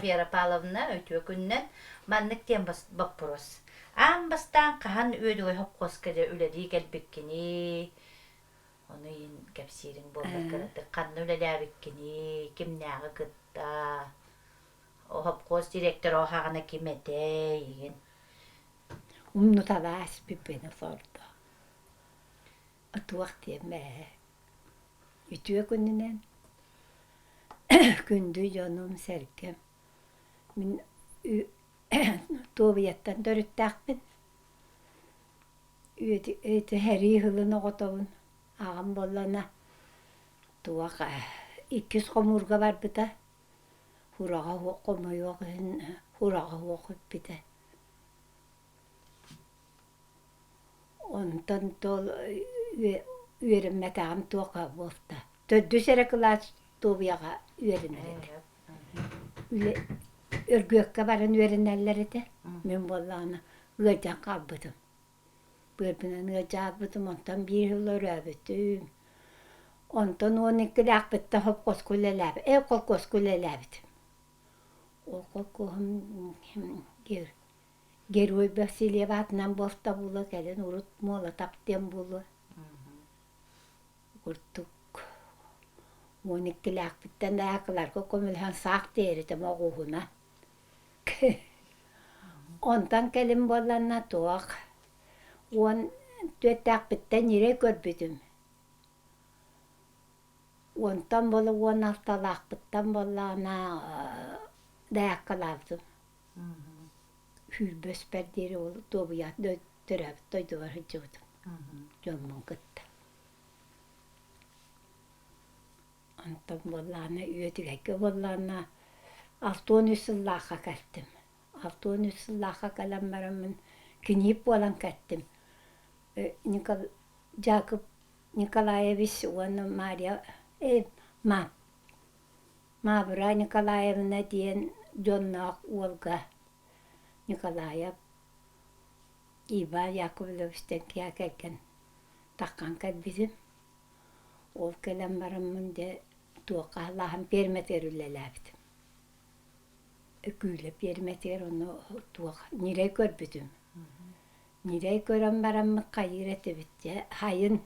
Вера Павловна, үтүө күнүнэн. Маннык диэн боппуруос. Аан бастаан хаһан Үөдүгэй хопхуоска дьэ үлэлии кэлбиккиний? Ону иһин кэпсиириҥ буоллар кыратык. Ханна үлэлээбиккиний? Кимнээҕи кытта? Хопхуос директора оһаҕына ким этэй? Игин. Умнуталаас бүппүнэ сордо. Туох диэм ээ. Үтүө күнүнэн күндү дьонум-сэргэм. Мин Туобуйаттан төрүттээхпин. Ити сэрии сылын оҕотобун. Аҕам буоллаҕына туох иккис хомуурга барбыта. Сураҕа суох хомойуох иһин сураҕа суох бүппүтэ. Онтон ол үөрэммэтэҕим туох буолта. Төрдүс эрэ кылаас Туобуйаҕа үөрэнэр этэ. Үлэ Өргүөккэ баран үөрэнэллэр этэ. Мин буоллаҕына ыалдьан хаалбытым. Быарбынан ыалдьаабытым, онтон биир сыл өрөөбүтүм. Онтон 12-лээхпиттэн холкуоска үлэлээбит, э холкуоска үлэлээбитим. Ол холкуоһум Герой Васильев аатынан буолта буолуо, кэлин урут Молотов диэн буолуо. Курдук 12-лээхпиттэн аакыларга көмөлөһөн саах тиэритим оҕуһуна. Онтон кэлин буолланна туох 14-тээхпиттэн ньирэй көрбүтүм. Онтон буола 16-лаахпыттан буоллаҕына даяккалаабытым. Сүүрбэспэр диэри ол Туобуйаат төрөөбүт дойдубар сылдьыбытым дьоммун кытта. Онтон буоллаҕына үөтүгэйгэ буоллаҕына 63 сыллаахха кэлтим. 63 сыллаахха кэлэн бараммын киниип буолан кэттим. Дьаакып Николаевич уонна Мария э Ма Мавра Николаевна диэн дьонноох уолга Николаев Иван Яковлевичтан киһи кэргэн таххан кэлбитим. Ол кэлэн бараммын дьэ туохха аһылааһын пиэрмэтигэр үлэлээбитим. Өкүүлэ пиэрмэтигэр ону туох ньирэй көрбүтүм. Ньирэй көрөн бараммыт хайыыр этибит дьэ сайын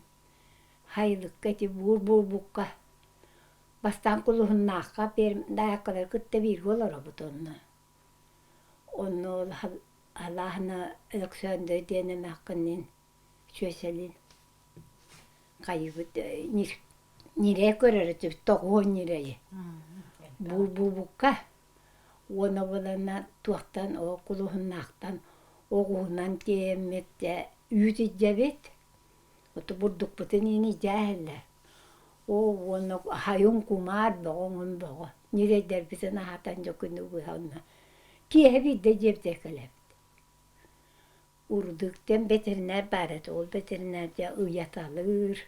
сайылыкка ити буур буолбукка Бастаан Кулуһуннаахха Даайыккалары кытта бииргэ олоробут онно. Онно ол алааһына Өлөксөөндөрө диэн эмээххинниин Сүөсэлиин хайыыбыт ньирэй көрөр этибит тоҕуон ньирэйи. Буурбуубукка уонна булана туохтан ол Кулуһуннаахтан оҕуһунан тиэйэммит дьэ үүт илдьэбит Оту бурдукпутун иини дьээһиллэр. Оо, уонна хайын кумаар бөҕө оҥон бөҕө. Ньирэйдэрбитин аһатан дьэ күнү быһа онно. Киэһэ биирдэ дьиэбитигэр кэлэбит. Урдуктан бэтэринээр баар этэ. Ол бэтэринээр дьэ ыйаталыыр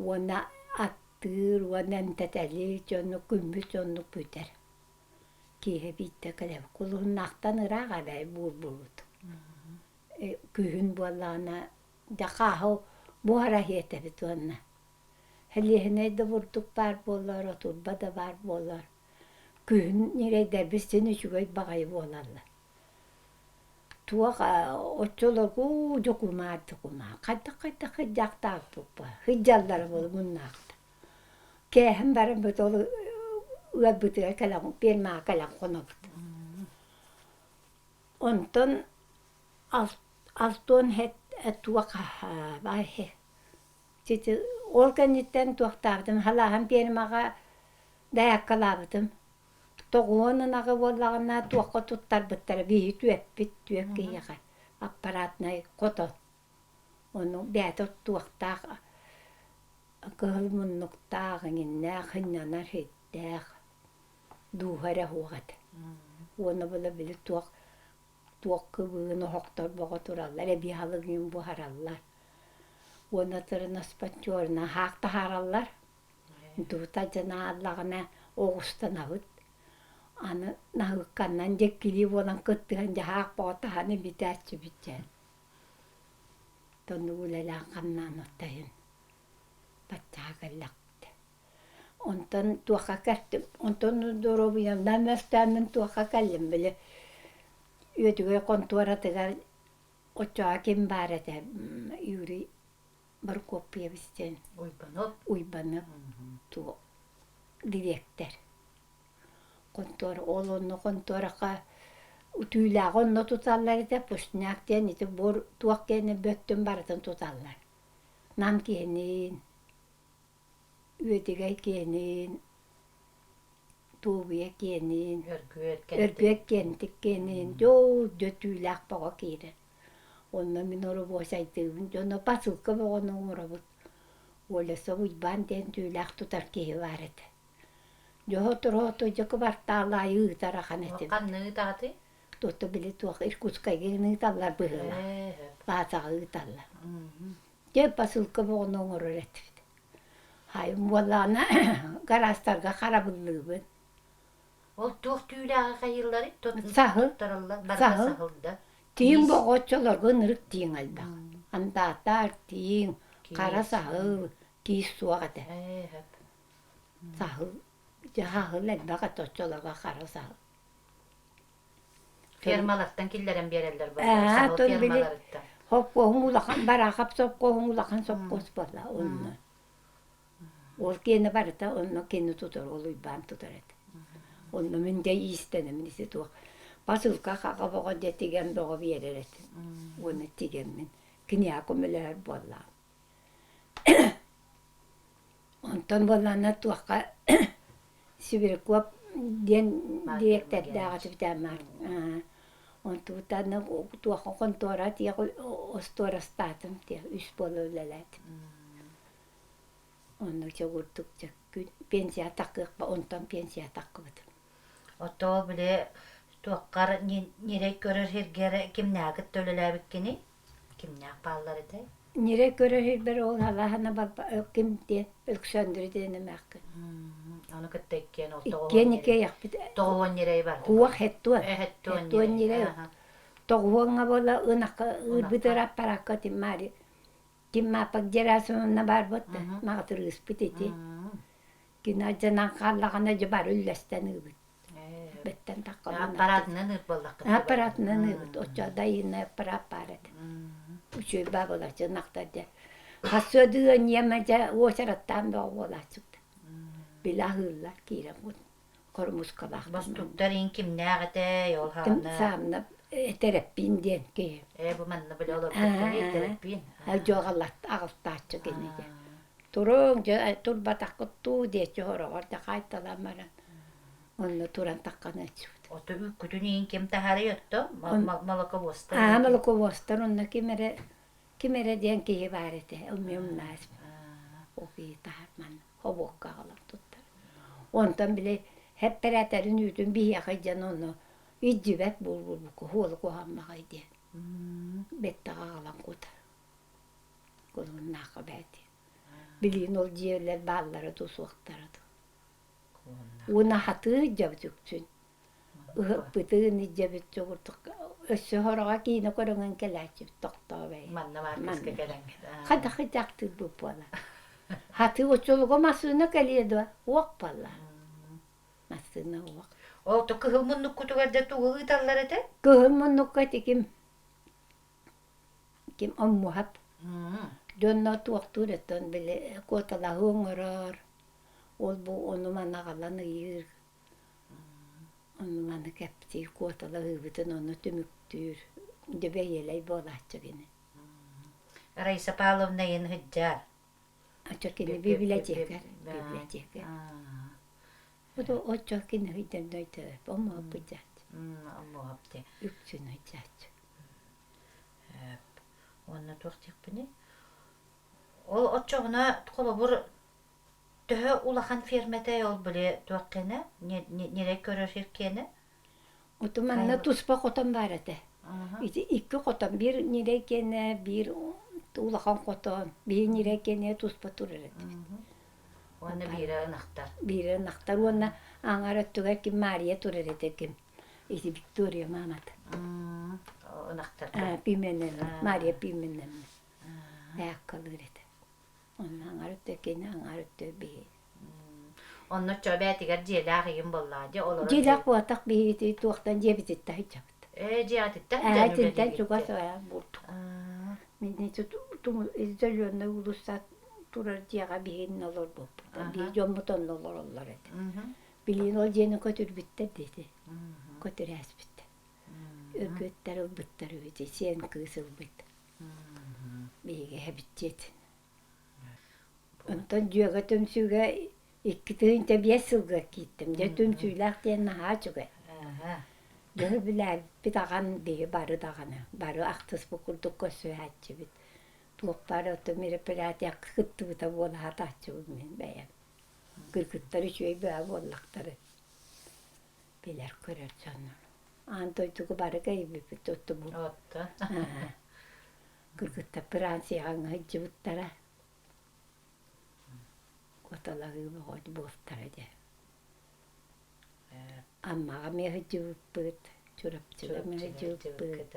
уонна аттыыр уонна эмтэтэлиир дьону күммүт оннук бүтэр. Киэһэ биирдэ кэлэбит. Кулуһуннаахтан ыраах эбээ буолбут. Күһүн буоллаҕына дьэ хааһы буһара иһиэтэбит уонна сэлиэһинэй да бурдук баар буоллар, отурба да баар буоллар күһүн ньирэйдэрбит син үчүгэй баҕайы буолаллар. Туох оччолорго уу дьукумаар дьукумаар хайдах-хайдах сылдьаахтаабыппыт сылдьаллара буолуо муннаахта. Кээһэн баран быт ол ыалбытыгар кэлэн пиэрмэҕэ кэлэн хонобут. Онтон алтуон туох ол кэнниттэн туохтаабытым халааһын пиэрмэҕэ дайааккалаабытым. Тоҕуон ынаҕы буоллаҕына туохха туттарбыттара биһи түөппүт түөп киһиэхэ аппаратнай хотон. Ону бэйэтэ туохтаах кыһыл муннуктаах эҥиннээх сынньанар сирдээх дууһа эрэ суох этэ. Уонна була били туох туох кыбыын оһохтор бөҕө тураллар, эбии аһылыгын буһараллар. Уонна тырыныспаччуорунан хаах таһаараллар. Тута дьанааллаҕына оҕустанабыт. Аны наһыыкканнан дьэккилии буолан кыттыһан дьаһаах бөҕө таһан имитээччибит дьэ. Тоннук үлэлээн хамнаан оттайын баччаҕа кэллэхпит. Онтон туохха кэртим, онтон доруобуйамнан мөлтөөммүн туохха кэллим били Үөдүгэй хонтуоратыгар оччоҕо ким баар этэ Юрий Прокопьевич диэн Уйбанов Уйбанов туох дириэктэр. Хонтуора ол онно хонтуораха түүлээҕи онно туталлар этэ пушняк диэн ити буор туох диэни бөттүн барытын туталлар. Нам киһиниин Үөдүгэй киэнин, Туобуйа киэнин, Өргүөт Өргүөт киэнтик киэнин, дьоо дьэ түүлээх бөҕө киирэр. Онно мин оробуочайдыыбын, дьоно посылка бөҕөнү оҥоробут. Олесов Уйбаан диэн түүлээх тутар киһи баар этэ. Дьоһо-торо дьэ кыбартаал аайы ыытар ахан этибит. Ханна ыытаҕытый? Тута били туох Иркутскайга ыыталлар быһыылаах. Баазаҕа ыыталлар. Дьэ посылка бөҕөнү оҥорор этибит. Хайым буоллаҕына гаражтарга харабыллыыбын. Ол туох түүлээҕи хайыылларый? Саһыл. Туттараллар барыта Саһыл. саһыл да. Тииҥ Тиис. бөҕө оччолорго ынырык тииҥ элбэх. Андаатар, тииҥ, хара Киис. саһыл, киис суох этэ. Ээ, сөп. Саһыл, дьэ саһыл элбэх этэ оччолорго хара саһыл. Фермалартан киллэрэн биэрэллэр буолла, Аа, саһыл оттон били фермаларыттан. Хоппуоһум улахан Бараахап сопхуоһум улахан сопхуос буолла онно. Ол киэнэ барыта онно кини тутар, ол Уйбаан тутар этэ. Онно мин дьэ иистэнэмин ити туох посылка хаҕа бөҕө дьэ тигэн бөҕө биэрэр этим. Уонна тигэммин киниэхэ көмөлөһөр буоллаҕым. Онтон буоллаҕына туохха Сибиряков диэн дириэктэрдээх этибит Онтубутан туохха хонтуора тиэх остуорастаатым тиэх үс буола үлэлээтим. Онно чогурдук пенсия такыахпа онтон пенсия таккыбытым. Оттоо били туоххар ньирэй көрөр сиргэр кимнээҕи кытта үлэлээбиккиний? Кимнээх бааллар этэй? Ньирэй көрөр сирбэр ол халаһана ким диэн Өлөксөөндүрү диэн эмээххин. Ону кытта иккиэн ол Иккиэн иккиэйэхпит. Тоҕуон ньирэй бар. Хуох хеттуон. Хеттуон Хеттуон ньирэй. Тоҕуоҥҥа буола ынахха ыырбытыр аппаракка тиммари Тиммааппак Герасимовна баар буолта. Маҕатырыыспыт ити. Кини алдьанан хааллаҕына дьэ бары үллэстэн ыыбыт. Бэттэн таххалан Аппаратынан ыыр буоллаххыт. Аппаратынан ыыбыт. Оччо дайыынай аппарат баар этэ. Үчүгэй баабылаччы ынахтар дьэ. Хассыадыы ньиэмэ дьэ уочараттаан бөҕө буолааччык. Били аһыыллар киирэн хормускалаах. Бостуктар иин кимнээх этэй ол хаана? Саамна тэрэппиин диэн киһи. Ээ бу манна били олорбут киһи тэрэппиин. Дьуоҕалат аҕалтааччы кини дьэ. Туруҥ, дьэ турбатаххыт дуу диэччи хороҕор да хаайталаан баран онно туран тахханыаччыбыт. Ото үүккүтүн иин ким таһаарый отто? Молоковозтар. Аа, молоковозтар онно ким эрэ ким эрэ диэн киһи баар этэ. Умнаас. Ол киһи таһаар манна хобуокка аҕалан туттар. Онтон били хэппэрээтэрин үүтүн биһиэхэ дьэн онно илдьибэт буолбукку хуолу куһаммаҕай диэн. Бэттэҕэ аҕалан кутар. Кулуннаахха бээти. Билигин ол дьиэлэр бааллара дуу, суохтара дуу. Уонна хатыы илдьэбит үксүн. Ыһыкпытын илдьэбит чугурдук. Өссө хороҕо киинэ көрөҥөн кэлээччибит тохтообой. Манна баар кыска кэлэҥҥит. Хайдах дьахтыырбыт буола. Хатыы оччолуга массыына кэлиэ дуо? Уох буолла. Массыына уох. Ол то кыһыл муннуккутугар дьэ тугу ыыталлар этэ? Кыһыл муннукка тиким Ким оммуһап дьонно туохтуур оттон били куоталаһыы оҥорор, ол-бу ону-маны аҕалан ыйыыр, ону-маны кэпсиир, куоталаһыыбытын ону түмүктүүр, дьэ бэйэлэй буолааччы кини. Раиса Павловна иһин сылдьар. Оччо кини библиотекарь, библиотекарь. Оччо кини сылдьан өйдөбөт, омуһап сылдьааччы. Омуһап дии. Үксүн сылдьааччы. Уонна туох диэхпиний? Ол оччоҕуна холобур төһө улахан фермэтэй ол били туох киэнэ ньирэй көрөр сир киэнэ? Оту манна туспа хотон баар этэ. Ити икки хотон, биир ньирэй киэнэ, биир улахан хотон, биир ньирэй киэнэ туспа турар этибит. Уонна биирэ ынахтар. Биирэ ынахтар уонна аҥаар өттүгэр ким Маарыйа турар этэ ким Ити Виктория маамата. Ынахтарга. Пименовна, Мария Пименовна. Ээккалыыр этэ. Онно аҥар өттө кини, аҥар өттө биһи. Онно чо бээтигэр дьиэлээх ийим буоллаҕа дии олорон Дьиэлээх буолтах биһиги туохтан дьиэбититтэн сылдьабыт. Ээ дьиэҕититтэн Ээ сылдьан итинтэн үлэлиигит чугас дии. ээ бурдук. Мин ити Зеленай уулусса турар дьиэҕэ биһигиннэ олорбуппут. Биһи дьоммут онно олороллор этэ. Билигин ол дьиэни көтүрбүттэр диэти. Көтүрээспиттэр. Өргүөттэр ылбыттар үһү сиэн кыыс ылбыт. Биһиги эһэбит дьиэтин. Онтон дьүөгэ түмсүүгэ 2005 сылга киирдим. Дьэ түмсүүлээх диэн наһаа үчүгэй. Дьону билээбиппит аҕан биһи бары даҕаны, бары ахтыспыт курдук көрсүһээччибит. Туох баар ото мероприятияҕа кыттыбыта буола сатааччыбын мин бэйэм. Кыргыттар үчүгэй бөҕө буоллахтара. Билэр көрөр дьоннор. Аан дойдуга бары кэйбиппит оттубут. Отто. Кыргыттар Францияҕа сылдьыбыттара. Куоталаһыы бөҕө буолтара дьэ. Аммаҕа эмиэ сылдьыбыппыт, Чурапчыга эмиэ сылдьыбыппыт.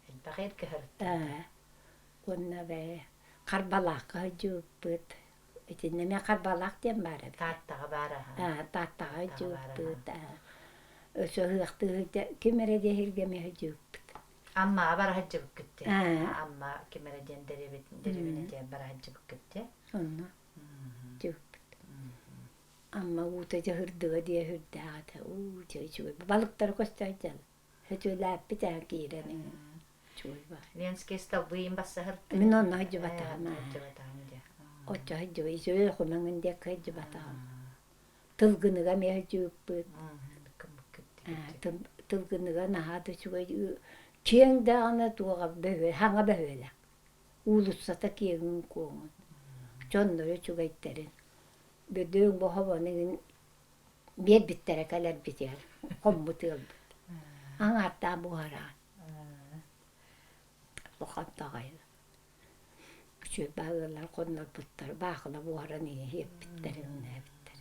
Элбэх эргэ сырыттыбыт. Уонна бээ Харбалаахха сылдьыбыппыт. Итиннэ эмиэ Харбалаах диэн баар эбит. Тааттаҕа баар аһа. Тааттаҕа сылдьыбыппыт. Өссө ыһыахтыы сылдьа ким эрэ диэһиргэ эмиэ сылдьыбыппыт. Аммаҕа бара сылдьыбыккыт дии. Амма ким эрэ диэн дэриэбинэтигэр бара сылдьыбыккыт дии. Онно сылдьыбыппыт. Амма уута дьаһырдыга диэ сүрдээх этэ. Уу дьэ үчүгэй. Балыктары көстө сылдьаллар. Сөтүөлээппит ээ киирэн үчүгэй баар. Ленскэй столбыйын бассаһыртын. Мин онно сылдьыбатаҕым. Сылдьыбатаҕым дии. Оччо сылдьыбай. Үчүгэй хомоҥун диэки сылдьыбатаҕым. Тылгыныга эмиэ сылдьыбыппыт. Тылгыныга наһаа да үчүгэй киэҥ даҕаны туоҕа бөһүө хаҥа бөһүөлэк. Уулуссата киэҥин-куоҥун. Дьонноро үчүгэйдэрин. Бөдөҥ бохобону игин биэрбиттэрэ кэлэрбитигэр хоммут ыалбыт. Аҥааттаах буһараҕын. Улахан даҕайы. Үчүгэй баһыылар хоннорбуттар, баахыла буһаран иһиэппиттэр, иҥнээбиттэр.